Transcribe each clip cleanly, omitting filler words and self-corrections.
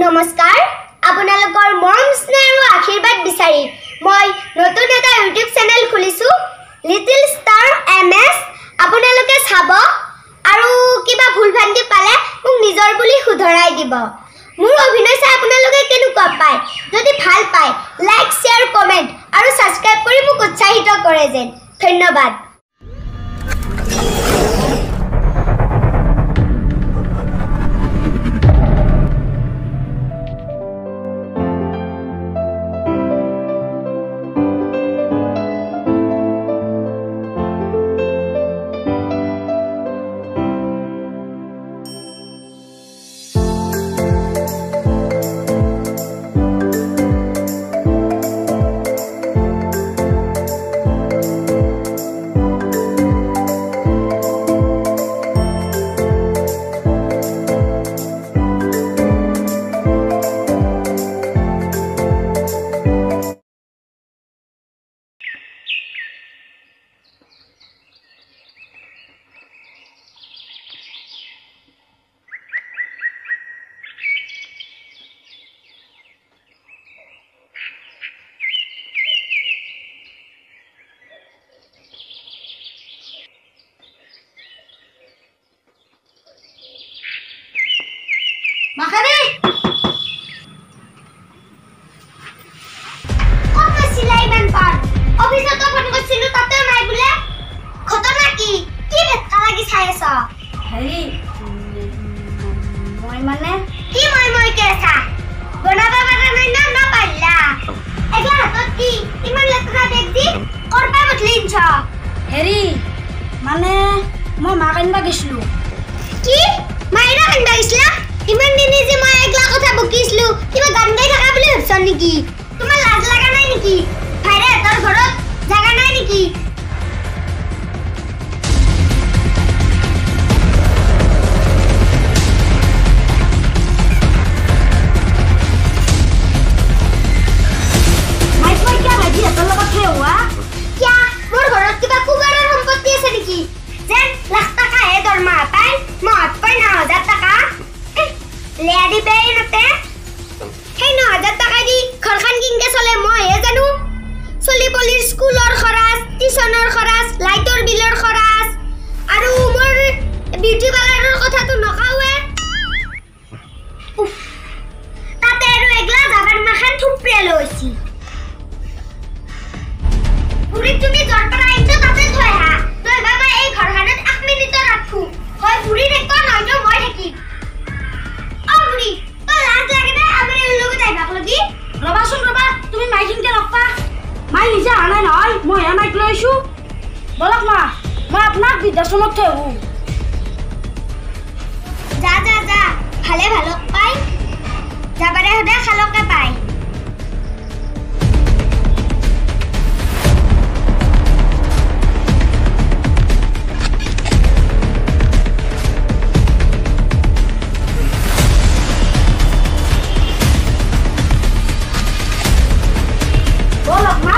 নমস্কাৰ, আপোনালোকৰ মৰম স্নেহ আৰু আশীৰ্বাদ বিচাৰি মই নতুন এটা ইউটিউব চেনেল খুলিছোঁ, লিটিল ষ্টাৰ এম এছ। আপোনালোকে চাব আৰু কিবা ভুল ভ্ৰান্তি পালে মোক নিজৰ বুলি শুধৰাই দিব। মোৰ অভিনয় চাই আপোনালোকে কেনেকুৱা পায়? যদি ভাল পায় লাইক, শ্বেয়াৰ, কমেণ্ট আৰু ছাবস্ক্ৰাইব কৰি মোক উৎসাহিত কৰে যেন। ধন্যবাদ। মাখানে ক'ত আছিলা ইমান পাৰ? অফিচতো ফোন কৰিছিলো, তাতেও নাই বোলে। ঘটনা কি? কি ভেটকা লাগি চাই আছ? হেৰি, মই মানে কি মই মইকে আছা? বনাব পাৰা নাই না নাপাৰিলা? এগলা হাতত কি ইমান লেতেৰা বেগ দি ক'ৰ পৰা বদলি আনছ? হেৰি মানে মই মাক আনিব গৈছিলো। কি মাইৰা আনিব গৈছিলা? ইমান দিনে যে মই একলা কথা বকিছিলো, কিবা গান গাই থাকা বুলি ভাবছ নেকি? তোমাৰ লাজ লগা নাই নেকি? ভাইৰেহঁতৰ ঘৰত জাগা নাই নেকি? মাইক মই কিয় ভাইটিহঁতৰ লগত থৈ আহোঁ? কিয়া মোৰ ঘৰত কিবা কুবেৰৰ সম্পত্তি আছে নেকি যেন লাখ টকাহে দৰমহা পায়, মাহত পায় 9000 টকা। লেয়াৰি বেই নাতে সেই 9000 টকা দি ঘৰখন কিনকে চলে মইহে জানো। চলি পলিৰ স্কুলৰ খৰচ, টিউচনৰ খৰচ, লাইটৰ বিলৰ খৰচ আৰু মোৰ বিউটি পাৰ্লাৰৰ কথাটো নকাওৱে। তাতে আৰু এগলা জাবাৰ মাখান থুপৰিয়া লৈছি। বুঢ়ীক তুমি য'ৰ পৰা আহিছ তাতে থৈ আহা, নহবা মই এই ঘৰখনত 1 মিনিটো নাথাকো। হয় বুঢ়ী থাকিব, নহয়তো মই থাকিম। ৰবাচোন ৰবা, তুমি মাইখিনকে লগ পা। মাই নিজে অহা নাই নহয়, মইহে মাইক লৈ আহিছো। বলক মা, মই আপোনাক বৃদ্ধাশ্ৰমত থৈ আহোঁ। যা যা যা, ভালে ভালক পাই যাবাৰে সদায় খালকে পায়। বলক মা।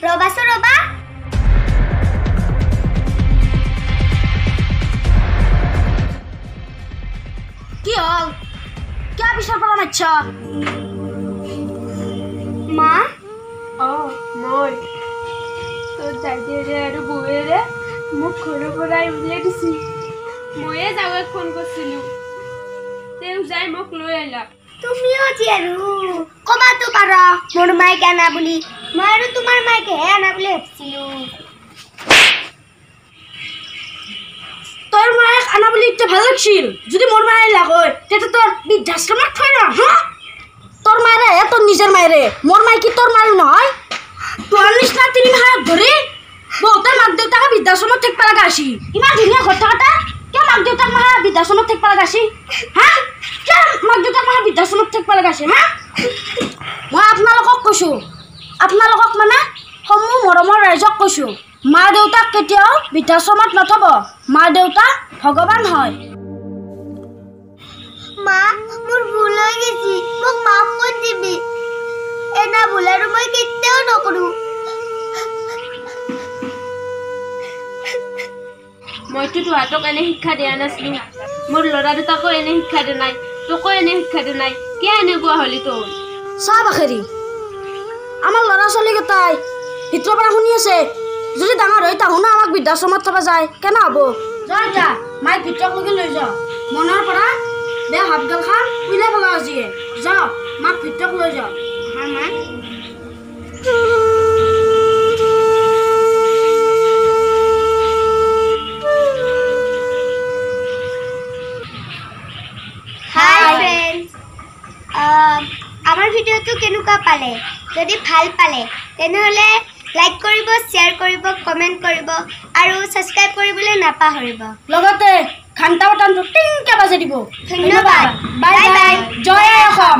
ৰবাচোন ৰবা, কি হ'ল? কিয় পিছৰ পৰা মাতিছ? মা। অঁ, মই তোৰ দাইদেৰে আৰু বৌৱেৰে মোক ঘৰৰ পৰাই উলিয়াই দিছিল। ময়ে যাৱাক ফোন কৰিছিলোঁ, তেওঁ যাই মোক লৈ আহিলাক। তুমিও যি আৰু ক'বাতো পাৰা মোৰ মাইক আনা বুলি, মই আৰু তোমাৰ মাইকহে আনা বুলি ভাবছিলো। তোৰ মায়েক আনা বুলি এতিয়া ভাল লাগছিল, যদি মোৰ মায়ে আহিলাক হয় তেতিয়া তোৰ বৃদ্ধাশ্ৰমত থৈ ন। হা, তোৰ মায়েৰে তোৰ নিজৰ মায়েৰে, মোৰ মাই কি তোৰ মাৰ নহয়? তোৰ নিচিনা তিনি মাহত ধৰি বহুতৰ মাক দেউতাকে বৃদ্ধাশ্ৰমত থাকিব লগা হৈছি। ইমান ধুনীয়া ঘৰ থকাটা কিয় মাক দেউতাক মাহা বৃদ্ধাশ্ৰমত থাকিব লগা হৈছি? হা, কিয় মাক দেউতাক মাহা বৃদ্ধাশ্ৰমত থাকিব লগা হৈছে? হা, মই আপোনালোকক কৈছোঁ, আপোনালোকক মানে সমূহ মৰমৰ ৰাইজক কৈছোঁ, মা দেউতাক কেতিয়াও বৃদ্ধাশ্ৰমত নথব। মা দেউতা ভগৱান হয়। মা, মোৰ ভুল হৈ গৈছি, মোক মাফ কৰি দিবি। ভুল আৰু মই কেতিয়াও নকৰোঁ। মইতো তহঁতক এনে শিক্ষা দিয়া নাছিলো, মোৰ ল'ৰা দুটাকো এনে শিক্ষা দিয়া নাই, তোকো এনে শিক্ষা দিয়া নাই, কিয় এনেকুৱা হ'লি তই? চা বাখেৰি, আমাৰ ল'ৰা ছোৱালীকেইটাই ভিতৰৰ পৰা শুনি আছে, যদি ডাঙৰ হৈ তাহোনো আমাক বৃদ্ধাশ্ৰমত থব যায় কেনে হ'ব? যা যা, মাইক ভিতৰলৈকে লৈ যা, মনৰ পৰা বেয়া ভাৱগাল খান উলিয়াই পেলাওঁ আজিয়ে। যা মাক ভিতৰক লৈ যা। হা মা। হাই ফ্ৰেণ্ডছ, আমাৰ ভিডিঅ'টো কেনেকুৱা পালে? যদি ভাল পালে তেনেহ'লে লাইক কৰিব, শ্বেয়াৰ কৰিব, কমেণ্ট কৰিব আৰু ছাবস্ক্ৰাইব কৰিবলৈ নাপাহৰিব। লগতে ঘণ্টা বাটনটো টিংকে বাজাই দিব। ধন্যবাদ। Bye bye bye. বাই। জয় আই অসম।